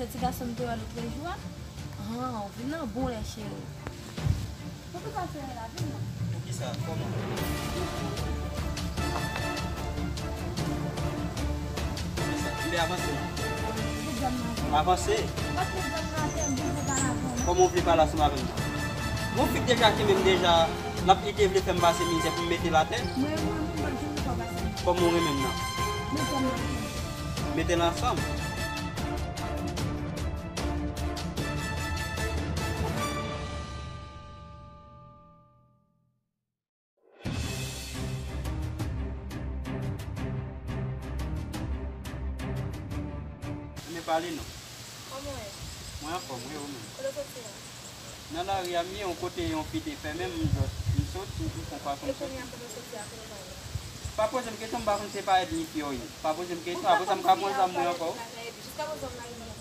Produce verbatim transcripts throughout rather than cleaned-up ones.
Se ti gason m te wè lòt jou a. Ah, ou vin nan bon lè, cheri. Poukisa w fè la, vin nan? Poukisa? Kòman? Poukisa? M te avanse. Avanse? Kòman w vle pale ansanm avè m? Gon fi k deja kenbe m deja, l ap, li te vle fè m pase mizè pou m mete l atè. Kòman w renmen m nan? Mete l ansanm. Renmen pale non. Kòman w ye? Mwen anfòm, wi, ou menm? Kote w soti a? Nan lari a, m ye yon kote yon fi te fèmen m, m jis, m soti, m pran pwason, m soti. E kounye a, kote w soti a, kote w prale? Pa poze m kesyon, m pa konn se pa èd li fi yo ye. Pa poze m kesyon, apre sa, m ka pran zam mwen ankò. Jiska prezan, m pa gen zanmi.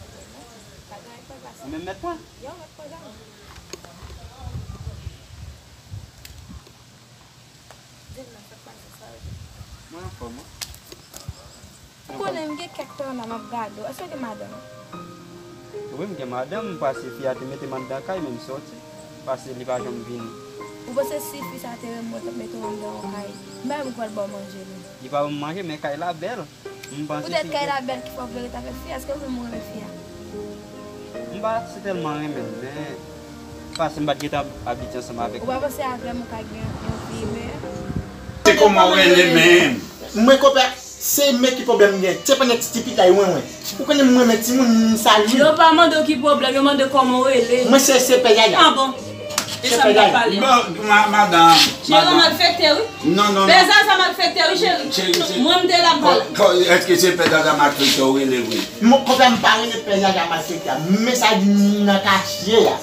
Pa gen anyen k pral pase. Ou menm mèt pran? Yo, mèt pran zam. Di m non, sa k pase, sa yo di. Mwen anfòm, wi. Ou konnen m gen kèk tan la m ap gade w. Èske w gen madanm? Wi, m gen madanm, m pase fi a te mete m anndan kay, men m soti. Pase li pa janm vini. Ou panse si fi sa te renmen w, l t ap mete w anndan yon kay? M pa menm kwè l ba w manje, non. Li pa ban m manje, men kay la bèl. M panse si. Poutèt kay la bèl ki fè w vle ret avèk fi a, èske ou menm ou renmen fi a? M pa si tèlman renmen l, men pase m pa t gentan abitye ansanm avèk li. Ou pa panse avè m ou ka gen yon, yon vi meyè? Se kòman w rele menm? Mwen konpè, se men ki pwoblèm m gen. Se pa nèg ti tipit la, e wen wen. Ou konnen mwen renmen timoun, m salye. Yo pa mande w ki pwoblèm, yo mande w kòman w rele. Mwen se, se pè Yaya. Ah bon? E sa m t ap pale. Bon, ma-, madanm, cheri, madanm. Malfektè, wi. Non, non, non. Pè Zaza malfektè, wi, cheri. Cheri, cheri. Mwen, m te la m pale. Èske se pè Zaza malfektè w rele vre? Mon konpè, m pa rele pè Zaza malfektè. Men sa di nan katye a.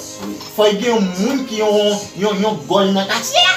Fò gen yon moun ki yon, yon, yon gòl nan katye a.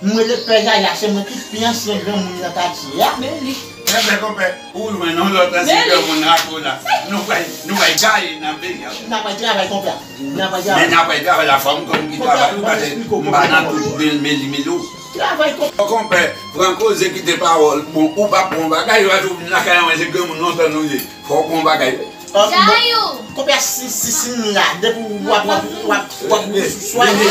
M rele pè Zaza, se mwen ki pi ansyen granmoun nan katye a. Men li. Enben, konpè, ou jwenn yon lòt ansyen granmoun rato la. Nou pral, nou pral gaye nan peyi a. N a pral travay, konpè. N a pral travay. Men n a pral travay la, fò m konn ki travay ou, paske m pa nan tout mil, mil, mil ou. Travay, konpè. Konpè, pran koze, kite pawòl. Bon, ou pa pran yon bagay, ou pa tou vin lakay an, se granmoun lontan nou ye. Fò w pran yon bagay. Ah, Jayou! Konpè, si, si, si m la, depi w ap, w ap, w ap, w ap sou swa. Rele,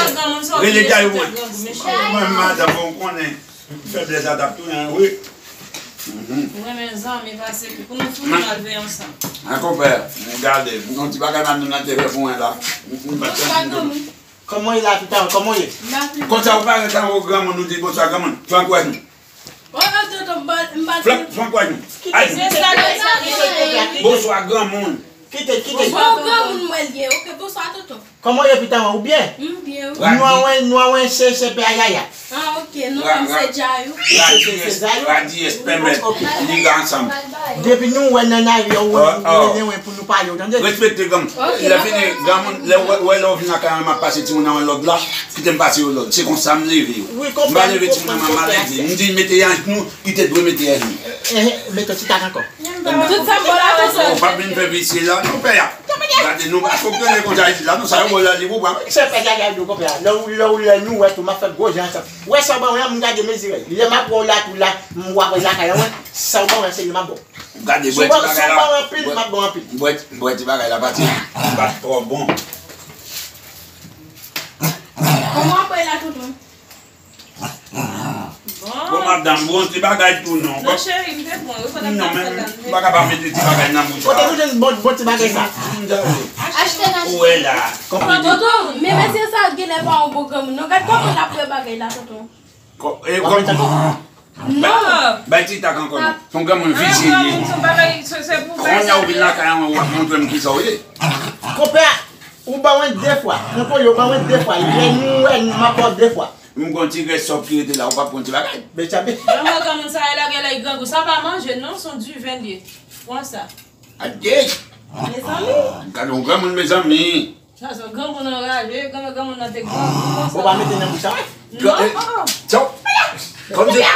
rele Jayou, mwen. Mwen, madanm, bon, ou konnen, feblès la t ap tounen, wi. Mhm. Ou renmen zanmi pase tout. Pou nou fout malveyan sa. Ah, konpè, gade, yon ti bagay madanm nan te fè pou mwen la. M, m pa t konn. Kòman w ye la, pitan? Kòman w ye? Konsa ou parèt anwo granmoun, ou di bonswa granmoun. Frank wè nou. Frank, Frank wè nou. Ay, bonswa granmoun. Kite, kite. Bon, granmoun mwen l ye. Ok, bonswa tonton. Kòman w ye, pitan? Ou byen? M byen, wi. Nou a wè, nou a wè, se, se pè a Yaya. Ah, ok, non, m se Jayou. Radiyès, radiyès, pèmèt li ansanm. Depi nou wè nan lari, ou wè, ou wè, pou nou pale, ou tande? Respekte granmoun. Lè fini, granmoun, lè wè, wè lè w vin lakay mwen, m ap pase timoun nan yon lòd la, kite m pase yon lòd. Se konsa m leve yo. M pa leve timoun nan, m malezi. M di mete anjnou, li te dwe mete anjnou. Mete ti tak ankò. Tout sa m ba w la, tonton. Ou pa vin fè visye la, non, pè a. Gade, nou pa fonksyone konsa isit la, non, sa yo ba w la, li pou pran. Se pè Yaya di w konpè a. Lè ou, lè ou, lè nou wè tou, m ap fè gwo jan sa. Wè sa w ba mwen an, m gade mezire. Lè m ap wè w la tou la, m w ap wè lakay an, wè. Sa w ba mwen an, se li m ap ba w. Gade, bwè ti bagay la. Si w ba mwen anpil, m ap ba w anpil. Bwè, bwè ti bagay la, pati. Li pa t twò bon. Kòman w ap wè la, tonton? Bon. Bon, madanm, bon ti bagay tou non. Non, cheri, m te pran, wi, pandan m t ap fè la. Non, men, m pa ka pa mete ti bagay nan bouch la. Kote nou jwenn bon, bon ti bagay sa? Achte nan. Ou wè la. Tonton, men mesye sa genlè pa yon bon granmoun. Non, gad kòman l ap wè bagay la, tonton. Kò-, e, kòm, bay, bay ti tak ankò non. Se yon granmoun visye li ye. Kounye a ou vin lakay an, w ap montre m kisa w ye. Konpè, ou ba mwen de fwa. Konpè, ou ba mwen de fwa. Lè nou wè, m ap ba w de fwa. M gon ti rès sòp ki rete la, ou p ap pran ti bagay. Bèt sa, bèt. Granmoun, granmoun sa, e la gen lè grangou. Sa pa manje, non, se yon diven li ye. Pran sa. Adye! Mezanmi! Gade yon granmoun, mezanmi. Sa, se yon granmoun anraje, granmoun, granmoun nan te grangou konsa. Ou pa mete nan bouch sa, wi? Non. Kòm se.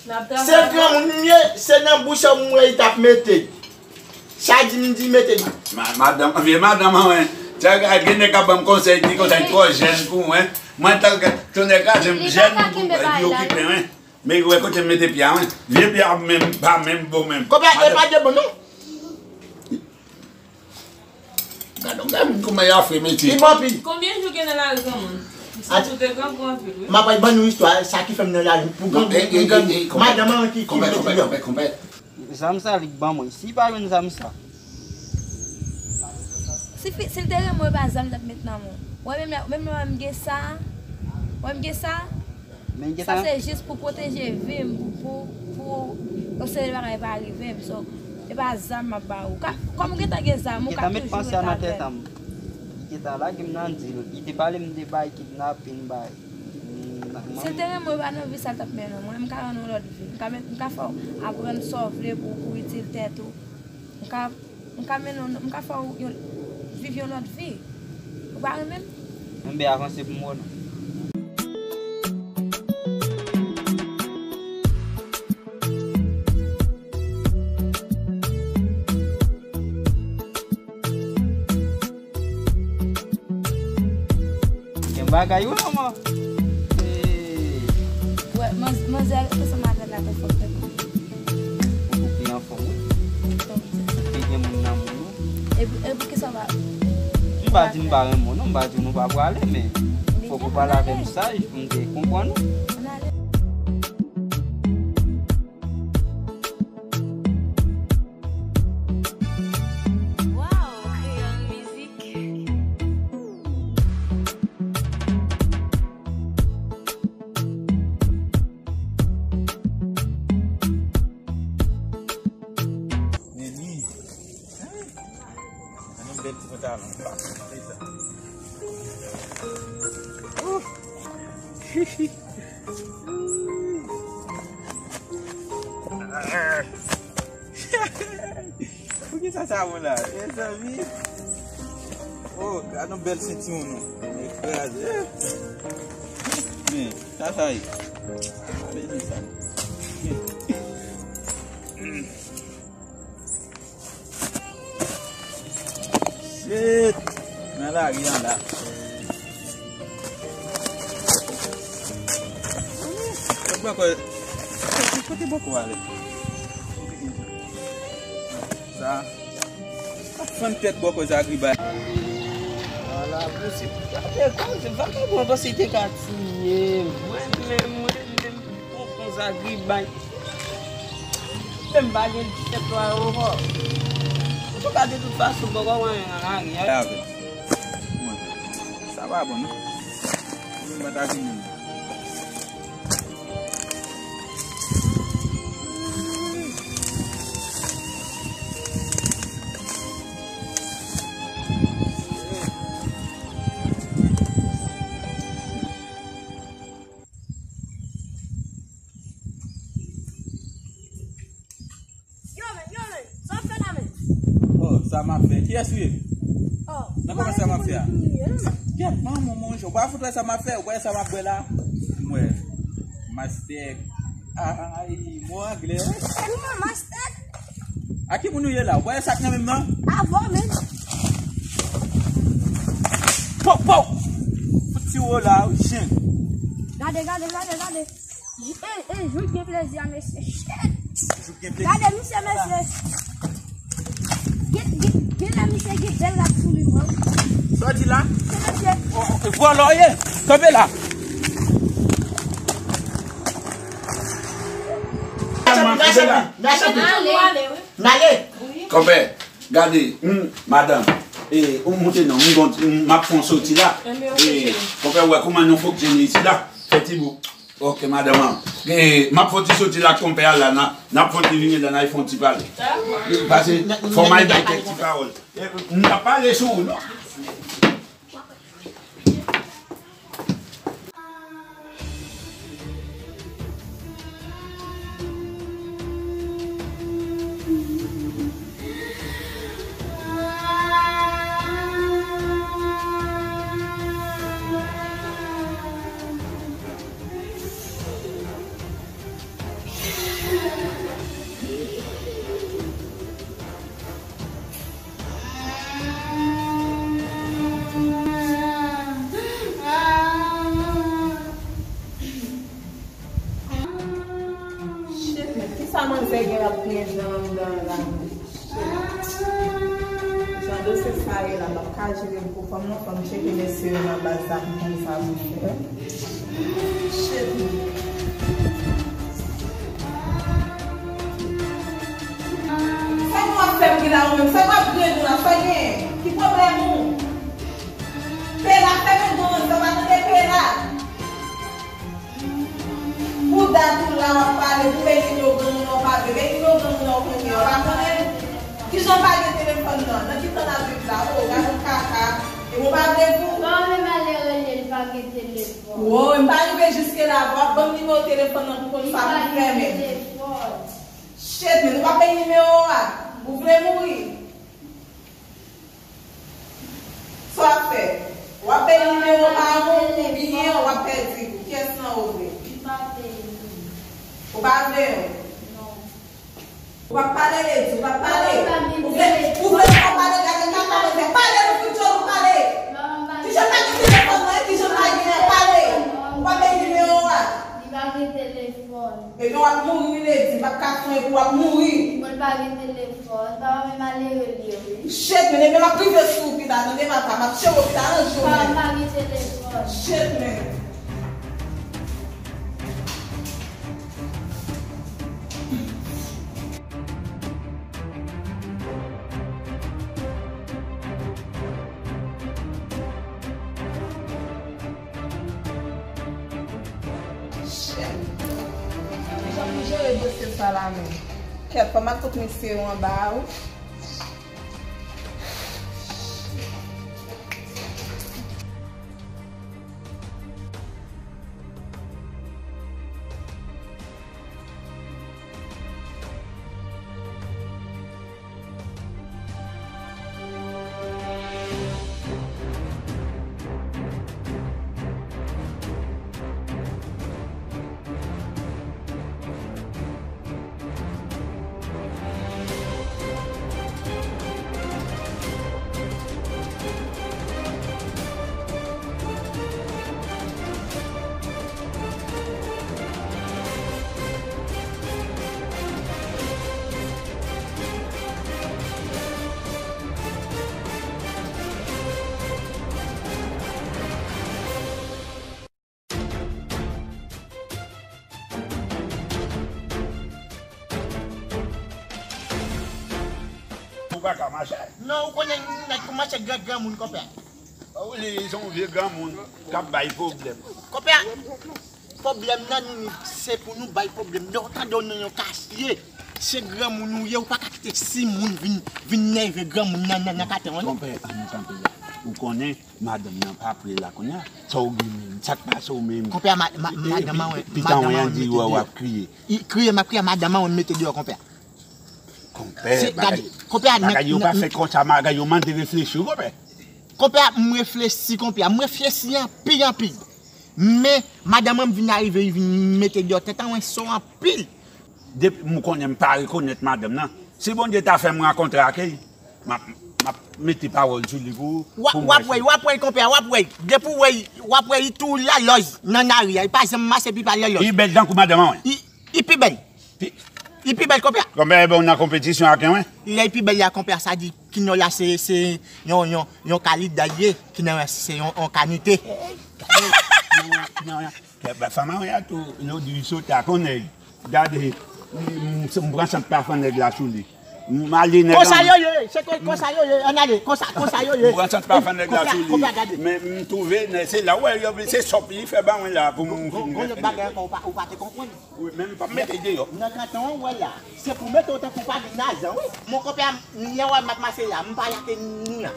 N ap travay. Se granmoun m ye, se nan bouch sa m wè li t ap mete. Sa di m di mete. Ma-, madanm, vye madanm an, wen. Sa gen nèg k ap ban m konsèy, di konsèy twò jèn pou mwen. Mwen, tank tonè kraze m, jèn pou li okipe, wen. Men wè kote m mete pye a, wen. Vye pye a menm, pa menm bon menm. Konpè, e pa de bon, non. Gade, gade kòman y a fè mete. Li bon pi. Konbyen jou gen nan lari granmoun? Misye fout te grangou anpil, wi. M ap ban nou istwa, sa ki fè m nan lari pou grangou, pou grangou. Madanm an ki, ki mete m. Konpè, konpè. Zam sa li k ban mwen. Si pa jwenn zam sa. Si fi, si l te renmen mwen, e pa zam l t ap met nan men w. Wè menm lè, menm lè w wè m gen sa, wè m gen sa, men sa se jis pou pwoteje vi m, pou, pou, pou yon seri de bagay pa rive m. So, e pa zam m ap ba ou. Ka, kòm ou gentan gen zam ou, ka toujou ret avè m. Gentan lage m nan dil. Li te pale m de bay kidnapin, bay. Si l te renmen mwen, e pa nan vi sa l t ap mennen mwen. M ka rann ou lòt vi. M ka met, m ka fè w aprann sa w vle pou, pou itil tèt ou. M ka, m ka mennen w, m ka fè w yon, viv yon lòt vi. Ou pa renmen m? Enben, avanse pou m wè w non. Gen bagay wi manman. Wè, manz-, manzè ansanm avè l la, fòk fè konn. Ou pi anfòm wi. Ou pi gen moun nan moun ou. E pou, e pou kisa w pa? M pa di m pa renmen w non, m pa di w nou pa prale, men fòk ou pale avè m saj pou m te konprann ou. Ann ale. Wow, Kreyòl Mizik. Men li, an yon bèl ti pantalon. Se sa. Ouh. Poukisa sa bon la? Mezanmi. Oh, gad yon bèl sentiwon non. Li kraze. Men, sa sa ye? Sa vle di sa. Shit! Nan lari an la. Kote bòkò, kote bòkò ale? Sa. Ap fann tèt bòkò zagribay. Ala, pou se, gade, gade, vagabon, panse te ka tiye. Mwen menm, mwen menm. Tonton zagribay. Menm pa gen disèt lwa ankò. Antouka, de tout fason, poko wè anyen nan lari a. Sa pa bon, non? Mwen pa ta vin menm. Yo, men, yo, men, sa w ap fè la, men? Oh, sa m ap fè? Kiyès ou ye? Oh, nan kòman sa m ap fè a? Kèt, manman, monchè, ou pa fout wè sa m ap fè? Ou pa wè sa m ap bwè la? M wè. Mastèk. Ay, mo anglè, wi. Ou wè mastèk? A ki moun ou ye la? Ou pa wè sa k nan men m nan? Avè w, men. Pow, pow! Fout ti wo la, wi, chen. Gade, gade, gade, gade. Jou, e, e, jou gen plezi a, mesye. Shit! Jou gen plezi. Gade misye, mesye. Gen, gen, gen lè misye gen bèl rad sou li, bro. Sa w di la? Se mesye. Oh, oh, vòlò ye. Kanpe la. N ale. N ale. Konpè, gade, hmm, madanm, e, ou monte non, m gon, m ap fè yon soti la. E, konpè, ou wè kòman nou fonksyone isi la? Fè ti bout. Ok, madanm an. E, m ap fè yon ti soti la, konpè a la, n a, n ap fè yon ti vini la, n a fè yon ti pale. Pase, fò m al bay kèk ti pawòl. E, m ap pale sou ou, non? Shit, men kisa manzè gen l ap plenn anndan la? Shit. Jan Dosye sa ye la, m ap ka jere l pou fanm nan, fò m tcheke mesye yo nan baz la pou m konn sa pou m fè. Shit. Sa nou ap fè bri la ou menm? Sa w ap griyen nou la? Sa gen? Ki pwoblèm ou? Pela, fèmen grann zòt, pa tande Pela. Bouda tou la w ap pale, pou bay nimewo granmoun nan w pa vle. Bay nimewo granmoun nan w kounye a, w pa konnen? Kijan w pa gen telefòn nan? Nan ki tan n ap viv la? O, gade yon kaka. E bon, pa vle pou. Kòman men malere li, li pa gen telefòn? Wo, m pa rive jiske la, w ap ban m nimewo telefòn nan pou konn sa pou fè menm. Shit, men nou pa bay nimewo a. Ou vle mouri? Sa w ap fè? W ap bay nimewo pa moun, oubyen w ap pèdi l? Kiyès nan ou vle? Ou pa vle yon? Ou p ap pale, Lady, ou p ap pale. Ou vle, ou vle pa pale, gade kaka mwen fè. Pale, nou fout djòl ou pale. Kijan pa gen telefòn mwen, kijan pa gen an pale. Ou pa bay nimewo a. Li pa gen telefòn. Ebyen w ap mouri wi Lady, m ap ka fon epi w ap mouri. Mwen pa gen telefòn, papa men malere li ye wi. Shit, men ebyen m ap rive sou ou pita, tande papa, m ap tcheke w pita, ranje w menm. Papa pa gen telefòn. Shit, men. Shit. Kijan pou jere dosye sa la menm? Kèt, fò m al kot mesye yo anba a wi. Ou pa ka mache. Non, ou konnen nèg pou mache gran granmoun konpè. Ou li se yon vye granmoun k ap bay pwoblèm. Konpè, pwoblèm nan se pou nou bay pwoblèm. Lè w tande w nan yon katye, se granmoun ou ye, ou pa ka kite timoun vin, vin nève granmoun nan, nan, nan katye an non. Konpè, an nou kanpe la. Ou konnen, madanm nan pa pre la kounye a. Sa w gen menm? Sa k pase w menm? Konpè, ma, ma, madanm an wè, madanm an wè m mete deyò. Pitan w an di w ap kriye. I kriye, m ap kriye, madanm an wè m mete deyò, konpè. Konpè, bagay, bagay yo pa fèt konsa, bagay yo mande reflechi, konpè. Konpè, m reflechi, konpè, m reflechi anpil, anpil. Men, madanm an vin arive, li vin mete deyò tèt an, wè, so anpil. Depi m konnen m pa rekonèt madanm nan. Si Bondye ta fè m rankontre ak li, m ap, m ap mete pawòl sou li pou, pou m wè si. W ap wè, w ap wè, konpè, w ap wè. Depi w wè, w ap wè, li tou lalòz nan lari a. Li pa janm mache epi pa lalòz. Li bèl tankou madanm an, wi. Li, li pi bèl. Pi- Li pi bèl, konpè. Konpè, ebyen, w nan konpetisyon ak mwen? Lè li pi bèl la, konpè, sa di, kinò la, se, se yon, yon, yon kalite li ye, kinò la, se yon, yon kanite. Kinò la, kinò la. Kè, ba, fanm an, wi, a tou, yo di, sot a konnen. Gade, m, m, m pran sant pafan nèg la sou li. M ale nèg an. Konsa yo ye, se kon, konsa yo ye, ann ale, konsa, konsa yo ye. M pran sant pafan nèg la sou li. Konpè, konpè, gade. Men m twouve, nè, se la, wè, yo, se sòp li fè ba mwen la pou m fin. Gon, gon lòt bagay ankò, ou pa, ou pa te konprann. Wi, men m p ap mete l deyò. Nan kanton an, w wè la. Se pou mete w tankou w pa gen lajan, wi. Mon konpè a, lè w wè m ap mache la, m pa lage nou la.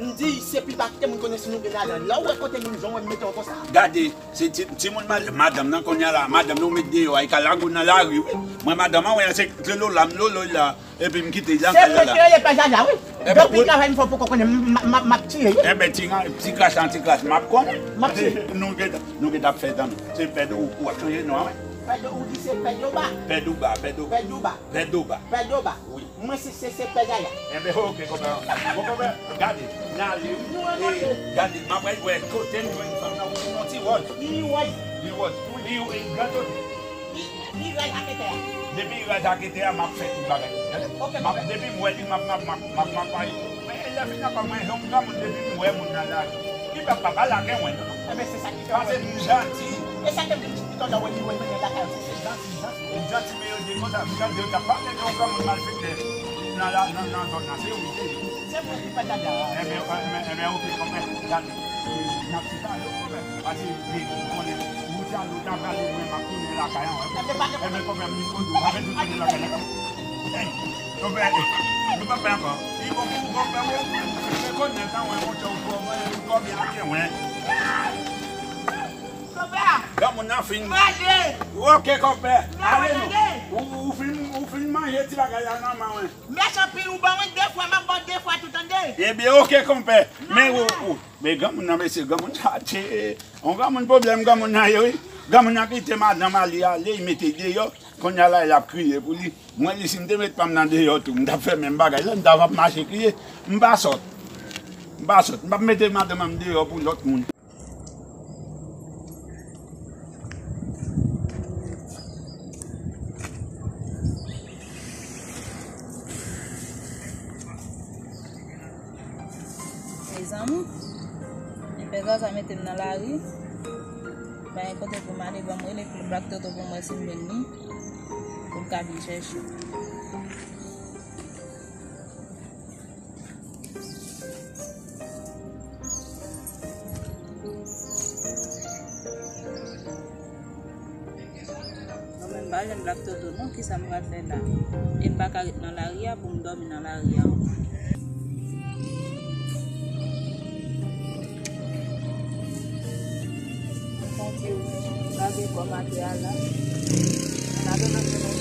M di, se pi ba kite moun konnen si nou gen lajan. Lè w wè kote moun jan w wè m mete w konsa. Gade, se ti, timoun mal, madanm nan kounye a la, madanm nan ou met deyò a, li ka lage w nan lari, wi. Mwen, madanm an, wè, se, se lolo la, m lolo l la. Epi m kite l nan kay la la. Se mwen ki rele pè Jaja, wi. Depi travay m fè w poko konnen, m, m, m, m ap tiye, wi. Enben, ti, ti kras an ti kras, m ap konnen. M ap tiye. Nou gentan, nou gentan ap fè zanmi. Se pè Dou, ou ap chanje non an, wi. Pè Dou, ou di se pè Douba. Pè Douba, pè Dou-, pè Douba. Pè Douba. Pè Douba. Wi. Mwen se, se, se pè Jaja. Enben, oke, konpè. Bon, konpè, gade, n ale, wi. Nou rankontre. E, gade, m ap wè kote m jwenn fanm nan, ou yon ti wòz. Li wòz. Li wòz. Li, li gran kote. Li, li raz ak tè a. Depi li raz ak tè a, m ap fè tout bagay. Gade. Oke, m ap, konpè. Depi m wè li, m ap, m ap, m ap, m ap, m ap, men, Lè fini ankò, mwen, yon granmoun depi m wè moun nan lari, li p ap pa pale ak mwen, non. Enben, se sa ki fè. Paske m janti. E sa ke m di, pitit pitit la wè li wè mwen lakay ou, se janti, janti. M janti, men yo di konsa, m tande yo t ap pale de yon granmoun malfektè nan la, nan, nan zòn nan, se yo ki te ye. Se mwen ki pa dada. Enben, enben, enben, oke, konpè, gade. N ap sipare yo, konpè. Paske, wi, ou konnen, ou di a lòt la prale, mwen, m ap tounen lakay an, enben, konpè, m di kote ou, m ap tounen lakay la. Hey! Konpè, nou pa fè ankò. Li bon pou ou, konpè, wi. Rekonèt nan mwen, monchè, ou twò, ou twò byen ak mwen. Konpè! Granmoun nan fin. Mande! Oke, konpè. Ale non. Ou, ou fin, ou fin manje ti bagay la nan men mwen. Mèsi anpil, ou ban mwen de fwa, m ap ba w de fwa tou, tande? Ebyen, oke, konpè. Men ou, ou, men granmoun nan, mesye, granmoun sa, tche, yon granmoun pwoblèm, granmoun nan ye, wi. Granmoun nan kite madanm al, li ale, li mete l deyò. Kounye a la, l ap kriye pou li. Mwen, li, si m te met pa m nan deyò tou, m t ap fè menm bagay la, m t ap ap mache kriye. M pa sòt. M pa sòt. M p ap mete madanm an deyò pou lòt moun. Mezanmi, men pè Zaza mete m nan lari. Pa gen kote pou m ale, ban m rele pou Black Toto pou m wè si m jwenn li, pou l ka vin chèche m. Non, men m pa jwenn Black Toto non, kisa m pral fè la? E m pa ka ret nan lari a pou m dòmi nan lari a ankò. Bon Dye, lave kò m atè a la. Lave nan men mwen.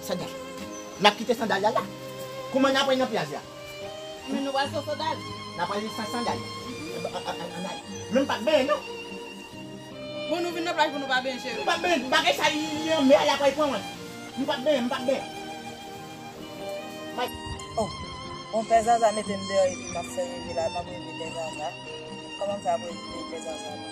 Sandal. N ap kite sandal la la. Kouman n ap al nan plas la? Men nou pral san sandal. N ap al san sandal. Ann al. Men m pa t benyen non. Bon, nou vin nan plaj pou nou pa benyen, cheri. M pa t benyen, bagay sa li, li anmè a, l ap pran mwen. M pa t benyen, m pa t benyen. Oh, bon, pè Zaza mete m deyò epi m ap fè reve la, m ap reve pè Zaza. Kòman m fè ap reve pè Zaza la?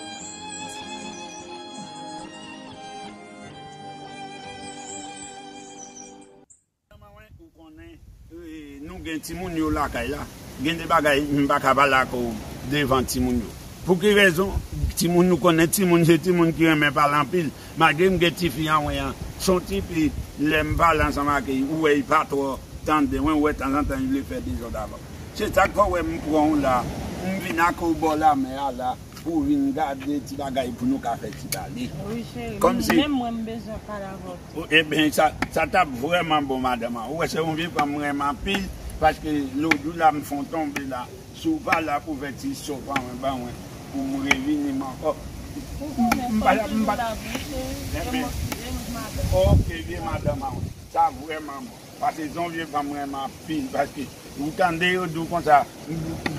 Ou konnen, eh, nou gen timoun yo lakay la. Gen de bagay m pa ka pale ak ou devan timoun yo. Pou ki rezon? Timoun, nou konnen timoun se timoun ki renmen pale anpil. Malgre m gen tifi an mwen an, se yon tifi, lè m pale ansanm ak li, ou wè li pa twò tande mwen, ou wè tanzantan li vle fè dezòd avè m. Se sa k fè w wè m pran w la, m vin ak ou bò lamè a la, pou w vin gade ti bagay pou nou ka fè ti pale. Wi, cheri, kòmsi menm mwen m bezwen pale avè w tou. Ebyen, sa, sa t ap vrèman bon, madanm an. Ou wè, se yon vye fanm m renmen anpil, paske lòt jou la m fè yon tonbe la. Si w pa la pou fè ti sopa mwen ba mwen, pou m revini m ankò. Ou konnen m pa, m pa, oke, vye madanm an, wi. Sa vrèman bon. Paske se yon vye fanm m renmen anpil, paske ou tande yo di w konsa,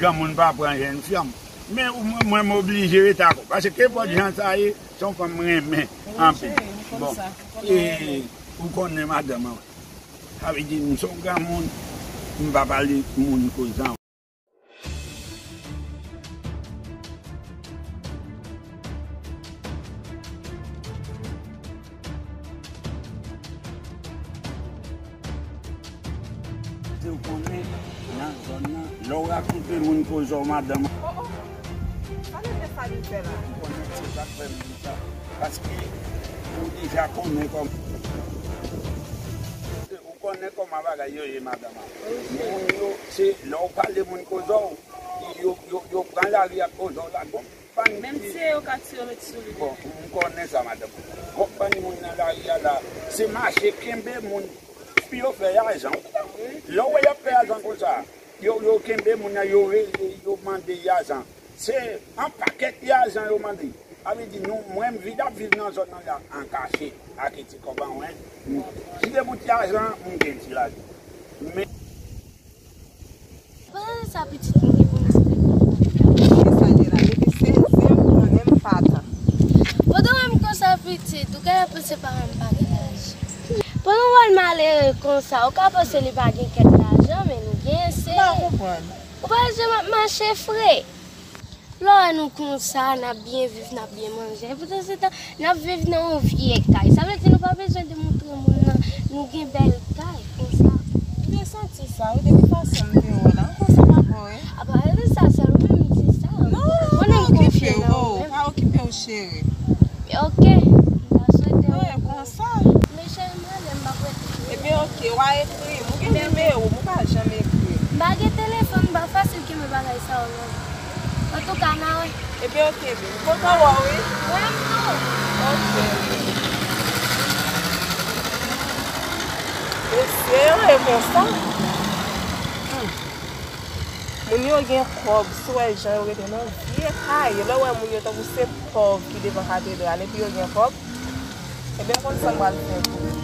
granmoun pa pran jèn fanm. Men ou, mwen, mwen, m oblije rete ak ou. Paske kenpòt jan sa ye, se yon fanm m renmen anpil. Bon, e, ou konnen madanm an, wi. Sa vle di, m se yon granmoun, m pa pale moun koze an. Ou konnen, nan zòn nan, lè w rakonte moun koze w madanm. Oh, oh. Sa vle fè sa li fè la? Ou konnen se sa k fè m di sa. Paske ou deja konnen kòman. Ou konnen kòman bagay yo ye, madanm an. Moun yo, se lè w pale moun koze w, yo, yo, yo pran lari ap koze w la. Gon bann... Menm tiye yo ka tiye yo met sou li. Bon, m konnen sa, madanm. Gon bann moun nan lari a la, se mache kenbe moun pou yo fè lajan. Lè w wè y ap fè lajan konsa, yo, yo kenbe moun nan, yo rele, yo mande lajan. Se an pakèt lajan yo mande. Sa vle di nou, mwen, m vin ap viv nan zòn nan la an kache ak ti kòb an mwen. M kite pou ti lajan, m gen ti lajan. Men. Pandan sa pitit m gen pou m esplike. Ki sa l ye la? Depi sèz è m konnen m pa tan. Pandan w wè m konsa pitit, ou genlè panse paran m pa gen lajan. Pandan w wè l malere konsa, ou ka panse li pa gen kèk lajan, men li genyen, se... M pa konprann. Ou pa wè jan m ap mache fre? Lè w wè nou konsa, n ap byen viv, n ap byen manje. Epoutan se tan, n ap viv nan yon vye kay. Sa vle di nou pa bezwen demontre moun nan nou gen bèl kay konsa. M te santi sa, wi, depi fason m te wè w la, m konsa pa bon, wi. A pa de sa, sèl ou menm m di sa. Non, non, non, pa okipe w, pa okipe w, cheri. Ok, m ta swete w. Wi, konsa. Men cheri, m rele, m p ap rete. Ebyen, ok, w a ekri m. Ou gen nimewo m, ou pa janm ekri m. M pa gen telefòn, m pa fasil kenbe bagay sa yo, non. Antouka, n a wè. Ebyen, ok, baby. M kontan wè w, wi. Mwen menm tou. Ok. Mesye yo e konsa. Hmm. Moun yo gen kòb, si w wè jan yo rete nan vye kay. Lè w wè moun yo tankou se pòv ki devan katedral, epi yo gen kòb. Ebyen, konn sa m pral fè pou ou.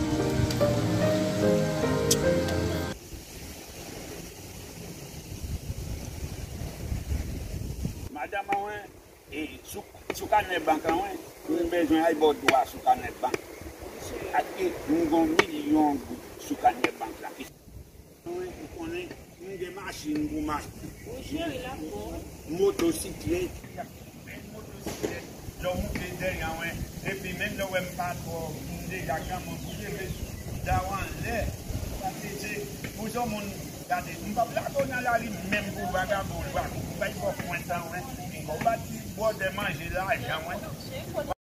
Madanm an, wi, e, sou, sou kanè bank lan, wi, m bezwen al ba w dwa sou kanè bank. Paske m gon milyon goud sou kanè bank la. Wi, ou konnen, m gen machin pou m achte. Wi, cheri, la pou ou. Motosiklèt. Bèl motosiklèt. Lè w moute dèyè an, wi. Epi menm lè w wè m pa twò, m deja granmoun, pou leve sou bouda w anlè. Paske se, pou yon moun, gade, m p ap lage w nan lari menm pou vagabon, ou pa, ou bay bò pwent an, wi. Ou bati bwòdè manje lajan, wi.